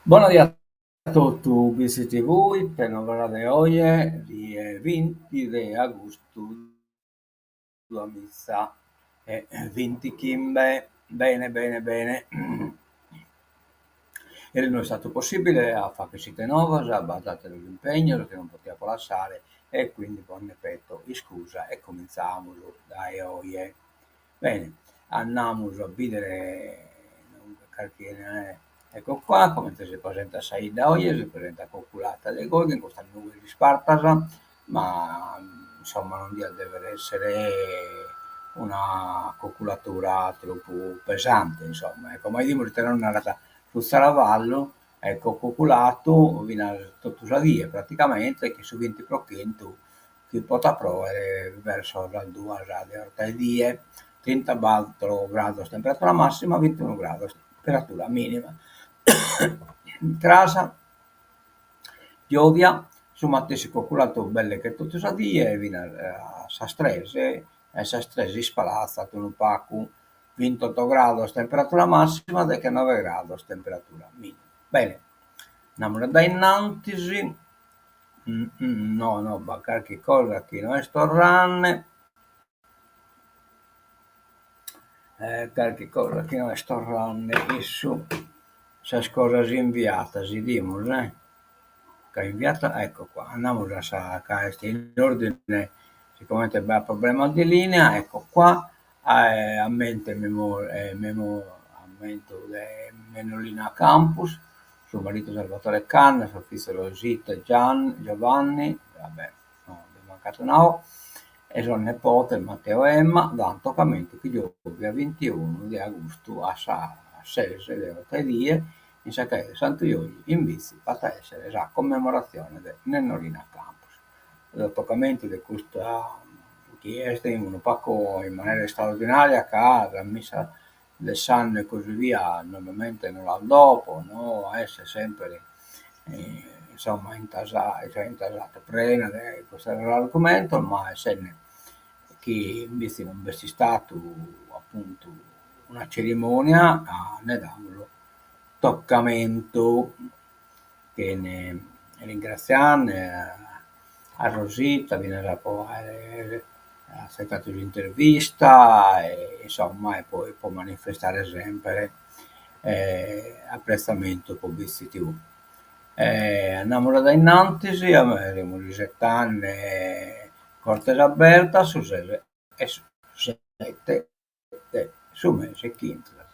Bona die a totu, Bitzi TV, ite novas de oje, die binti de agustu duamiza e bintichimbe. Bene bene bene. Eris no est istadu possibile a fagher s'ite novas, b'at ateros impegnos chi non potiapo lassare e quindi bos nde peto iscusa e comintzamus dae oje. Bene, andamus a bìdere carchi ecco qua comente si presentat sa 'idda oje, si presentat coculata de goi cun custas nughes ispartas, ma insomma non diat dèvere èssere una coculatura tropu pesante insomma, ecco, ma 'idimus ite nos narat su tzaravallu, ecco coculatu finas totu sa die praticamente chi su binti pro chentu chi potat pròere verso sas duas de 'orta 'e die, trintabattor grados temperatura massima, bintunu grados temperatura minima. Cras, giòvia, su matessi coculatu belle che totu sa die, finas a sas tres, a sas tres ispalatzat unu pagu, bintotto grados temperatura massima, dechenoe grados temperatura minima. Bene, andamus a dae innantis No, no, b'at carchi cosa chi no est torrende. Carchi cosa chi no est torrende in su sas cosas inviatas, 'idimus eh, ca inviata, ecco qua, andamus a sa ca est in ordine, sicomente b'at problemas de linea, ecco qua, ammentu e ammentu de Nennolina Campus Su maridu Salvatore Canna, sos fizos Rosita e Giovanni, vabbè, no, bi mancat una O, e sos nepotes Matteo e Emma, dant tocamentu chi giòvia bintiunu de agustu a sas ses de 'orta 'e die in sa cheja de Santu Juanni in Bitzi b'at a èssere sa commemoratzione de Nennolina Campus. Su tocamentu de custa chi est unu pagu in manera istraordinària ca sa missa de s'annu e così via normalmente no las do po no esser semper insomma intasadu prena de custos argumentos ma essende chi in Bitzi non b'est istadu appuntu una cerimonia nde damus toccamentu chene ringratziande a Rosita finas po aer atzetadu s'intervista e insomma e poi po manifestare semper apretzamentu po Bitzi TV. Andamus a dae innantis, semus isetande Cortes Abertas su ses e su sete de su mese chi intrat.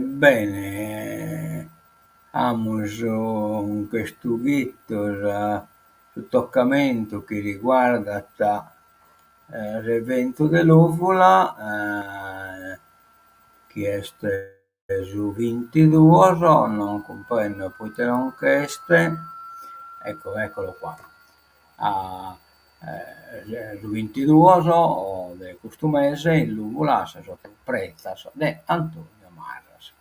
Bene, amus nch'est ghitu su tocamentu chi riguardat s'eventu de Lùvula chi est Su bintiduos, non cumprendo poite non nch'est, ecco eccolo qua, su bintiduos de custu mese in Lùvula a sas oto pretzas de Antonio Marras.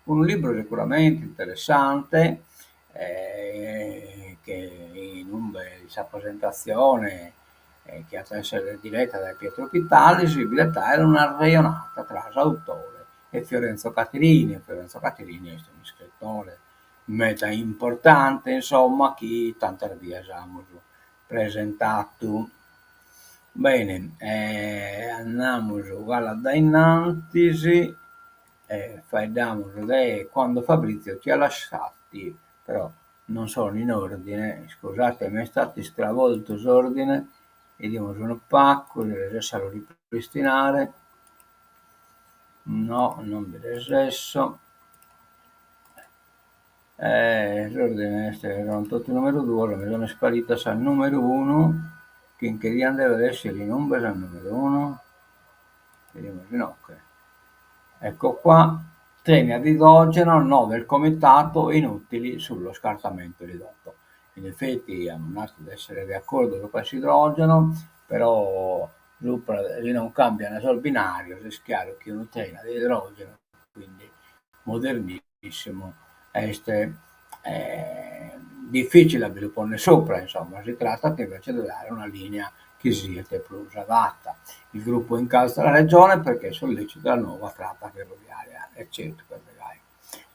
Unu libru sicuramente interessante che in umbe sa presentatzione chi at a essere diretta dae Pietro Pittalis bi diat aere un'arrejonada tra s'autore e Fiorenzo Caterini, Fiorenzo Caterini est un'iscritore meda importante, insomma, chi tantas bias amus presentadu. Bene, andamus galu a dae innantis e faeddamus de quando Fabrizio ci ha lasciati, però non sono in ordine, iscusate m'est istadu istravoltu s'ordine, 'idimus unu pagu si resesso a lu ripristinare No, non bi resesso. S'ordine est, sono totu numeru duos, mi sono isparita sa numeru unu, chi nche diant dèvere èssere inumbe sa numeru unu? Bidimus inoghe. Ecco qua, treni ad idrogeno, no del comitato, inutili sullo scartamento ridotto. In effetti amus natu de essere de acordu subra s'idrogeno, però Subra si non cambian sos binarios est chiaru chi unu trenu de idrogeno, quindi modernissimu, est difficile a bi lu ponner subra, insomma, si trattat invece de dare una linea chi siet prus adatta. Il gruppo incalza la Regione perché sollecita la nuova tratta ferroviaria, e certu chi est gai.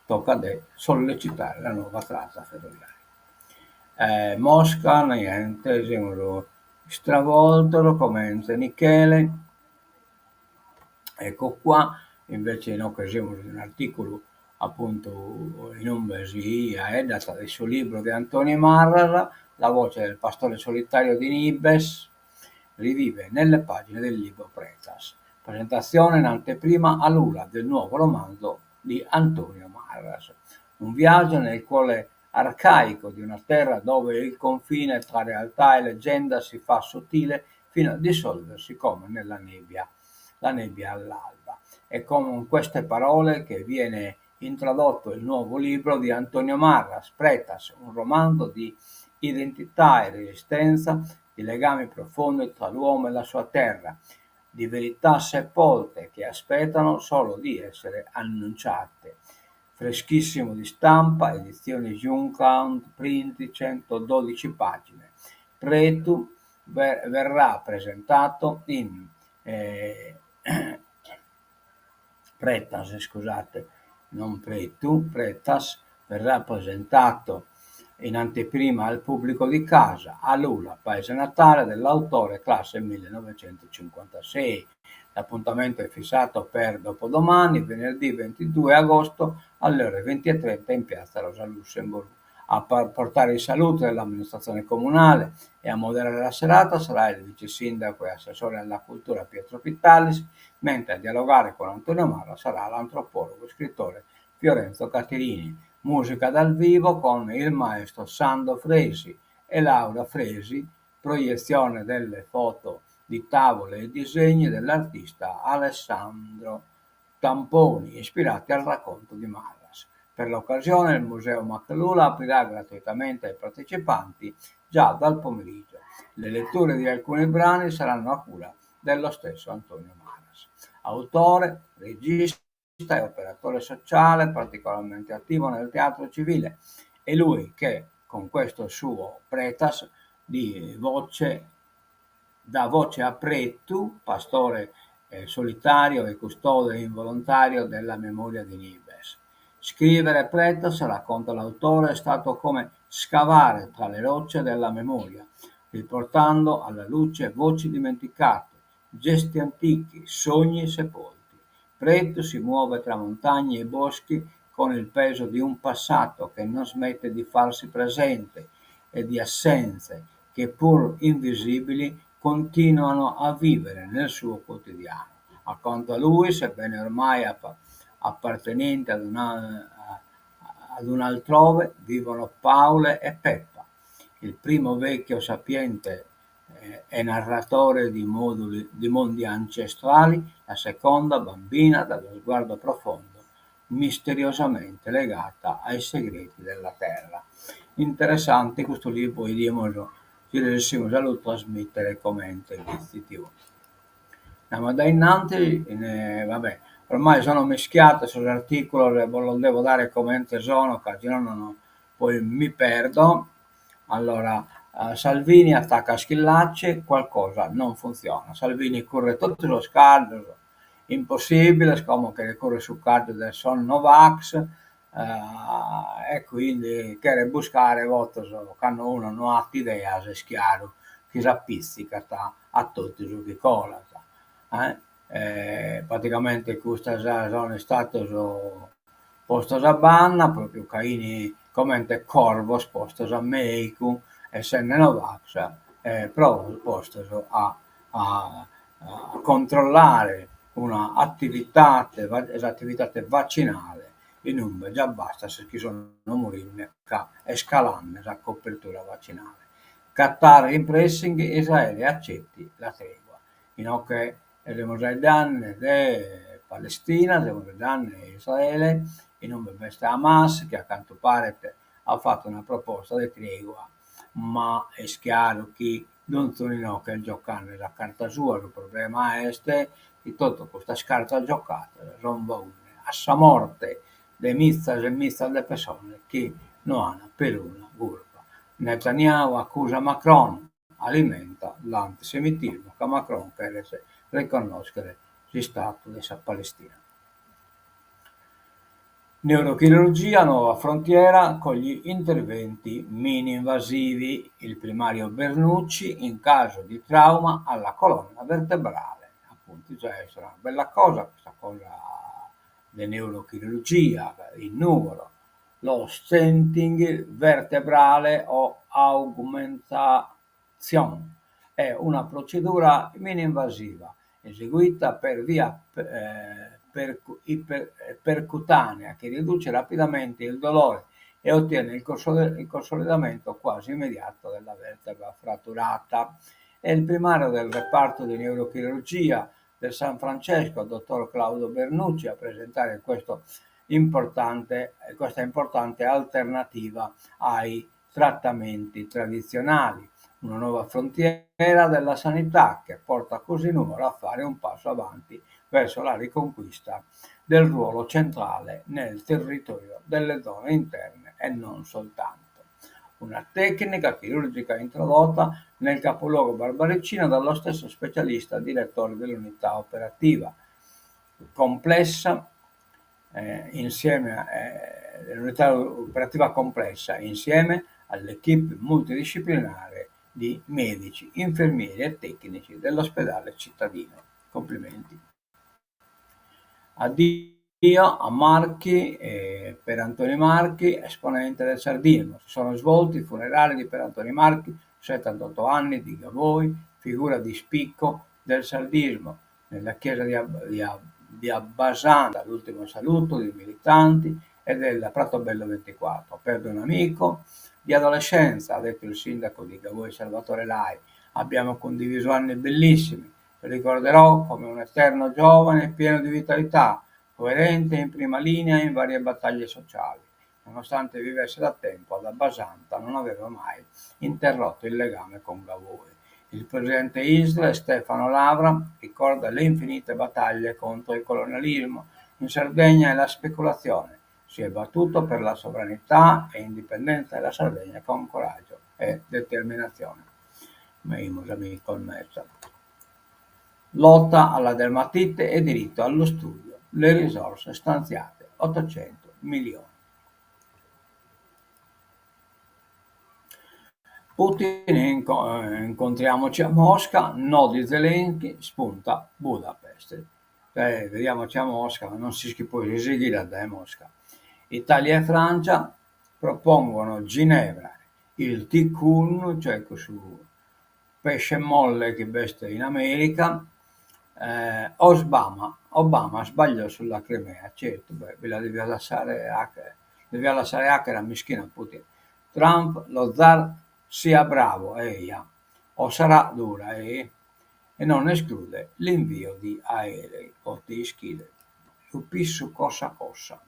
Tocat de sollecitare la nuova tratta ferroviaria. Mosca, niente, semus istravoltos comente Michele. Ecco qua, invece inoghe semus in un'articulu apuntu in ube si 'aeddat de su libru de Antoni Marras, La voce del pastore solitario di Nibes rivive nelle pagine del libro Pretas. Presentazione in anteprima a Lula del nuovo romanzo di Antonio Marras. Un viaggio nel cuore arcaico di una terra dove il confine tra realtà e leggenda si fa sottile fino a dissolversi come nella nebbia, la nebbia all'alba. È con queste parole che viene introdotto il nuovo libro di Antonio Marras, Pretas, un romanzo di identità e resistenza, di legami profondi tra l'uomo e la sua terra, di verità sepolte che aspettano solo di essere annunciate. Freschissimo di stampa, edizione Juncal Print, 112 pagine. Pretu verrà presentato in eh, Pretas, scusate, non Pretu, Pretas verrà presentato in anteprima al pubblico di casa, a Lula, paese natale dell'autore classe 1956. L'appuntamento è fissato per dopodomani, venerdì 22 agosto, alle ore 20.30 in piazza Rosa Lussemburgo. A portare il saluto dell'amministrazione comunale e a moderare la serata sarà il vice sindaco e assessore alla cultura Pietro Pittalis, mentre a dialogare con Antonio Marra sarà l'antropologo e scrittore Fiorenzo Caterini. Musica dal vivo con il maestro Sando Fresi e Laura Fresi, proiezione delle foto di tavole e disegni dell'artista Alessandro Tamponi, ispirati al racconto di Marras. Per l'occasione il Museo Maclula aprirà gratuitamente ai partecipanti già dal pomeriggio. Le letture di alcuni brani saranno a cura dello stesso Antonio Marras. Autore, regista e operatore sociale particolarmente attivo nel teatro civile. È lui che con questo suo Pretas di voce, dà voce a Pretu, pastore eh, solitario e custode involontario della memoria di Nibes. Scrivere Pretas, racconta l'autore, è stato come scavare tra le rocce della memoria, riportando alla luce voci dimenticate, gesti antichi, sogni sepolti. Pretu si muove tra montagne e boschi con il peso di un passato che non smette di farsi presente e di assenze che pur invisibili continuano a vivere nel suo quotidiano. Accanto a lui, sebbene ormai appartenente ad, una, ad un altrove, vivono Paule e Peppa, il primo vecchio sapiente eh, e narratore di, moduli, di mondi ancestrali, la seconda bambina dallo sguardo profondo, misteriosamente legata ai segreti della terra. Interessante custu libru, 'idimus si resessimus a lu trasmìtere comente ditzitiu. Andamus dae innanti, va bè, ormai sono mischiados sos artìculos e bos los devo dare comente sono ca si nono poi mi perdo. Allora, Salvini attacca Schillaci, qualcosa non funziona. Salvini curret totu sos caddos impossìbiles, como cheret currer su caddu de sos Novax e quindi cheret buscare votos cando unu no at ideas est chiaru chi s'apitzicat a totu su chi colat. Praticamente custas sono istados postos a banda propriu ca 'ini comente corvos postos a meigu, essende Novax e pro postos a a controllare una attivitade s'attividade vaccinale in ube già bastat sos chi sono morinde ca est calande sa copertura vaccinale. Qatar in pressing, Israele accetti la tregua. Inoghe semus faeddende de Palestina, semus faeddende de Israele, in ube b'est Hamas chi a cantu paret at fatu una proposta de tregua, ma est chiaru chi donzunu inoghe est giocande sa carta sua, su problema est chi totu custas cartas giocadas son boende a sa morte de mizas e mizas de pessones chi no an peruna curpa. Netanyahu acusa Macron, alimenta l'antisemitismu ca Macron cheret reconnòschere s'istadu de sa Palestina. Neurochirurgia, nuova frontiera con gli interventi mini-invasivi. Il primario Bernucci in caso di trauma alla colonna vertebrale. Appunto, già est una bella cosa custa cosa de neurochirurgia in Nùgoro. Lo stenting vertebrale o augmentazione è una procedura mini-invasiva eseguita per via percutanea che riduce rapidamente il dolore e ottiene il consolidamento quasi immediato della vertebra fratturata. È il primario del reparto di neurochirurgia del San Francesco, dottor Claudio Bernucci, a presentare questo importante, questa importante alternativa ai trattamenti tradizionali. Una nuova frontiera della sanità che porta così Nuoro a fare un passo avanti verso la riconquista del ruolo centrale nel territorio delle zone interne e non soltanto. Una tecnica chirurgica introdotta nel capoluogo barbaricino dallo stesso specialista direttore dell'unità operativa complessa eh, insieme eh, l'unità operativa complessa insieme all'equipe multidisciplinare di medici, infermieri e tecnici dell'ospedale cittadino. Complimenti. Addio a Marchi, eh, Perantoni Marchi, esponente del sardismo. Si sono svolti i funerali di Perantoni Marchi, 78 anni, di Gavoi, figura di spicco del sardismo. Nella chiesa di, Ab- di, Ab- di Abbasanta, l'ultimo saluto dei militanti e della Pratobello 24. Perdo un amico di adolescenza, ha detto il sindaco di Gavoi Salvatore Lai. Abbiamo condiviso anni bellissimi. Lo ricorderò come un eterno giovane pieno di vitalità, coerente in prima linea in varie battaglie sociali. Nonostante vivesse da tempo ad Abbasanta, non aveva mai interrotto il legame con Gavoi. Il presidente Isle, Stefano Lavra, ricorda le infinite battaglie contro il colonialismo in Sardegna e la speculazione. Si è battuto per la sovranità e indipendenza della Sardegna con coraggio e determinazione. Lotta alla dermatite e diritto allo studio. Le risorse stanziate 800 milioni. Putin, incontriamoci a Mosca, no di Zelensky, spunta Budapest. Eh, vediamoci a Mosca, ma non si può eseguire da Mosca. Italia e Francia propongono Ginevra, il tikkun, cioè su pesce molle che b'est in America, eh, Obama, Obama sbagliò sulla Crimea, certo, beh, bi la deviat lassare 'achere, deviat lassare 'achere a mischina Putin. Trump, lo zar sia bravo, eja, o sarà dura, eh, e non esclude l'invio di aerei, o t'ischire, su pissu cosa cosa.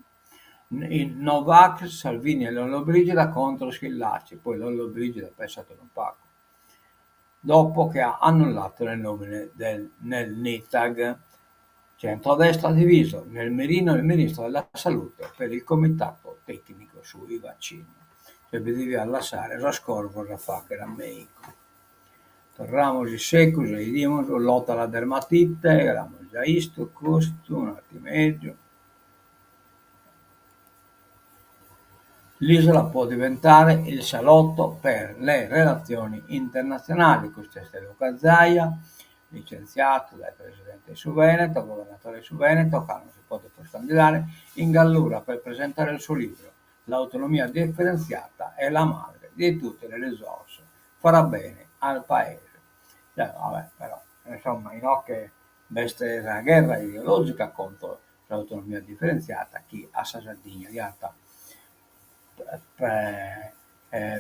In No Vax, Salvini e Lollobrigida contro Schillaci, poi Lollobrigida pensat unu pagu. Dopo che ha annullato le nomine del, nel NITAG. Centrodestra diviso, nel mirino il ministro della Salute per il comitato tecnico sui vaccini. Cioè bi deviat lassare sos corvos a faghere a meigu. Torramus in segus e 'idimus lotta alla dermatite, l'amus già 'istu custu, un'attimeddu. L'isola può diventare il salotto per le relazioni internazionali. Custu est Luca Zaia, licentziadu dae presidente de su Veneto, governadore de su Veneto, ca non si podet prus candidare, in Gallura per presentare il suo libro L'autonomia differenziata è la madre di tutte le risorse. Farà bene al paese. Cioè, vabbè, però, insomma, inoghe b'est sa gherra ideologica contro s'autonomia diferentziata chi a sa Sardigna diat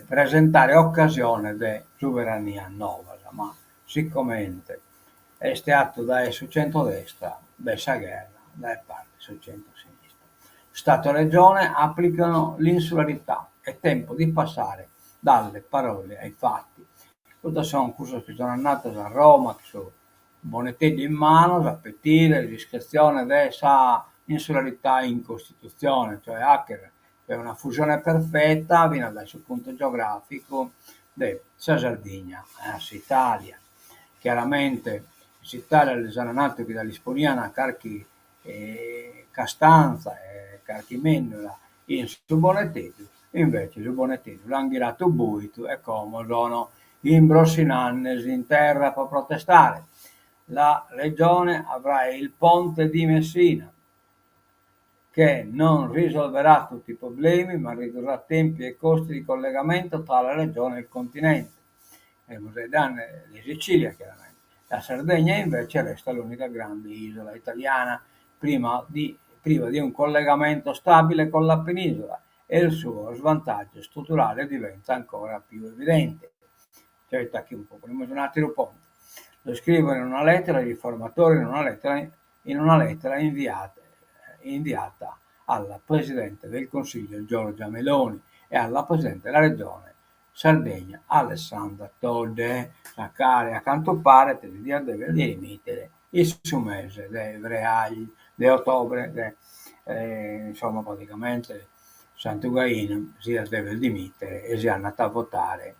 presentare ocasiones de soverania novas, ma sicomente est atu dae su centrodestra b'est sa gherra dae parte su centrosinistra. Stato e Regione applicano l'insularità, è tempo di passare dalle parole ai fatti. Custos son cussos chi sun andados a Roma cun su boneteddu in manos a petire s'iscritzione de sa insularità in Costitutzione, cioè 'achere una fusione perfeta finas dae su puntu geogràficu de sa Sardigna a s'Italia. Chiaramente in s'Italia lis an natu chi lis ponian carchi castanza e. carchi mèndula in su boneteddu, invece su boneteddu l'an ghiratu bùitu e como sono imbrossinandesi in terra pro protestare. La Regione avrà il ponte di Messina, che non risolverà tutti i problemi ma ridurrà tempi e costi di collegamento tra la regione e il continente. De Sicilia, chiaramente. La Sardegna invece resta l'unica grande isola italiana prima di, priva di un collegamento stabile con la penisola e il suo svantaggio strutturale diventa ancora più evidente. Certo chi ponimus un'àteru ponte. Lo scrivono in una lettera i riformatori in una lettera in una lettera inviata inviata alla Presidente del Consiglio Giorgia Meloni e alla Presidente della Regione Sardegna Alessandra Todde, sa cale a cantu paret si diat dever dimìtere in su mese de freàgliu, de otobre, de insomma praticamente Santu Gainu si diat dever dimìtere e si andat a votare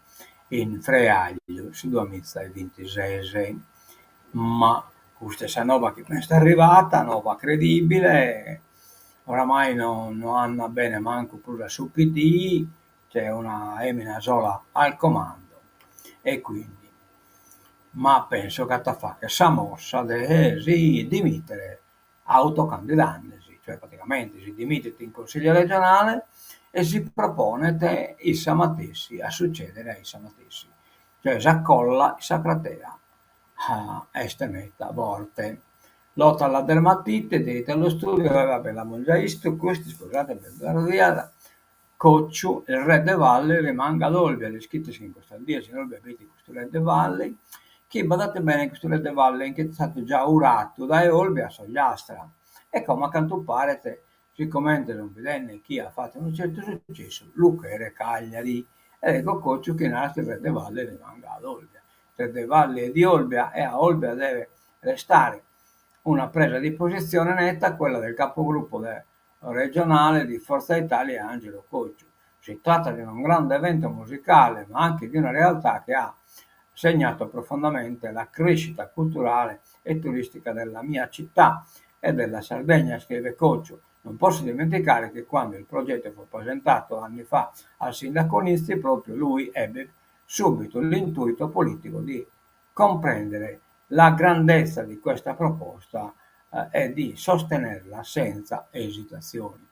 in freàgliu su duamiza e bintises. Ma custa est sa nova chi m'est arrivata, nova credibile, oramai no no andat bene mancu prus a su PD, C'è una emina sola al comando e quindi ma penso chi at a fagher sa mossa de si dimitere autocandidandesi, cioè praticamente si dimitit in Consiglio regionale e si proponet issa matessi a succedere a issa matessi, cioè sa colla in sa cratera est meta forte. Lotta alla dermatite, diritto allo studio, va bè l'amus già 'istu custu, iscusade mi Cocciu, il Red Valley rimanga ad Olbia, l'ischites chi in custas dies in Olbia b'est custu Red Valley, chi badate bene custu Red Valley nch'est istadu già uratu dae Olbia a s'Ogliastra e como a cantu paret, sicomente sunt bidende chi at fatu unu certu sucessu, lu cheret Cagliari. Ed ecco Cocciu chi narat il Red Valley rimanga ad Olbia. Red Valley è di Olbia e a Olbia deve restare. Una presa di posizione netta quella del capogruppo de regionale di Forza Italia Angelo Cocciu. Si tratta di un grande evento musicale, ma anche di una realtà che ha segnato profondamente la crescita culturale e turistica della mia città e della Sardegna, scrive Cocciu. Non posso dimenticare che quando il progetto fu presentato anni fa al sindaco Nizzi, proprio lui ebbe subito l'intuito politico di comprendere la grandezza di questa proposta e di sostenerla senza esitazioni.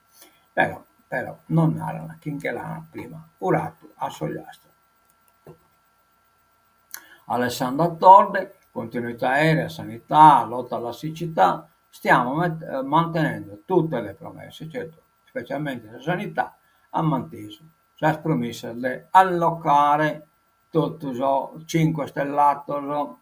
Però, però non naran chi nche l'an prima uratu a s'Ogliastra. Alessandra Todde, continuità aerea, sanità, lotta alla siccità, stiamo mantenendo tutte le promesse, certo, specialmente sa sanità, at mantesu sas promissas de allocare totu sos cinquestellatos.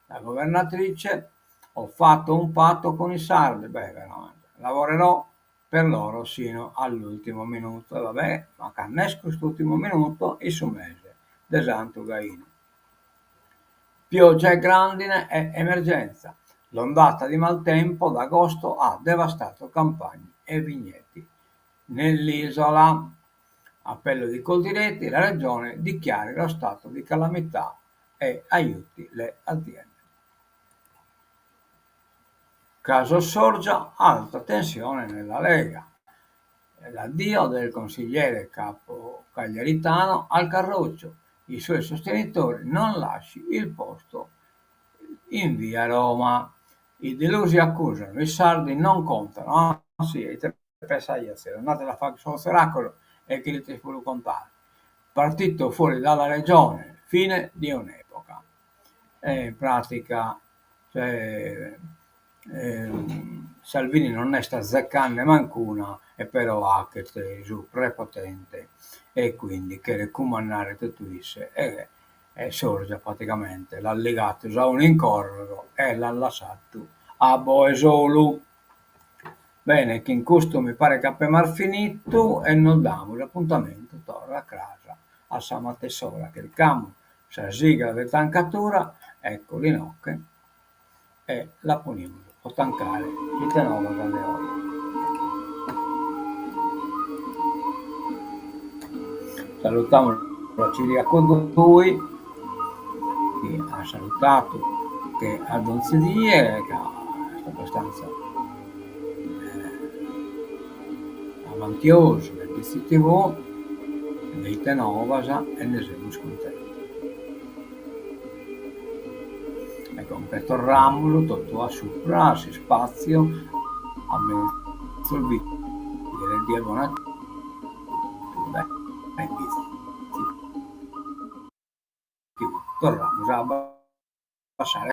La governatrice, ho fatto un patto con i sardi, beh veramente, lavorerò per loro sino all'ultimo minuto, e va bè, ma cando est custu ultimo minuto? In su mese de Santu Gainu. Pioggia e grandine è emergenza, l'ondata di maltempo d'agosto ha devastato campagne e vigneti nell'isola. Appello di Coldiretti, la Regione dichiari lo stato di calamità e aiuti le aziende. Caso Sorgia, alta tensione nella Lega. L'addio del consigliere capo cagliaritano al Carroccio. I suoi sostenitori non lasci il posto in via Roma. I delusi accusano, i sardi non contano. Ah sì, ite Pensaiat, andate a fagher sos tzeracos e cherites puru contare. Partito fuori dalla regione, fine di un'epoca. E in pratica cioè Salvini non est azzecande mancuna e però 'achet su prepotente e quindi cheret cumandare totu isse e e Sorgia praticamente l'at ligatu sa 'una in corros e l'at lassatu a boe solu. Bene, chin custu mi paret chi apemas finitu e nos damus apuntamentu torra cras a sa matessi ora. Chircamus sa sigla de tancatura, eccola inoche, e la ponimus pro tancare Ite Novas de oe. Salutamus a Ciriaco Dui chi at salutadu che a donzi die ca est abbastanza. Mantiosu de Bitzi TV, de ite novas e nde semus cuntentos. Ecco, nche torramus totu a supra, a s'ispàtziu, a mezus bìdere. Die bona a totu dae Bitzi TV. Torramus a abbassare.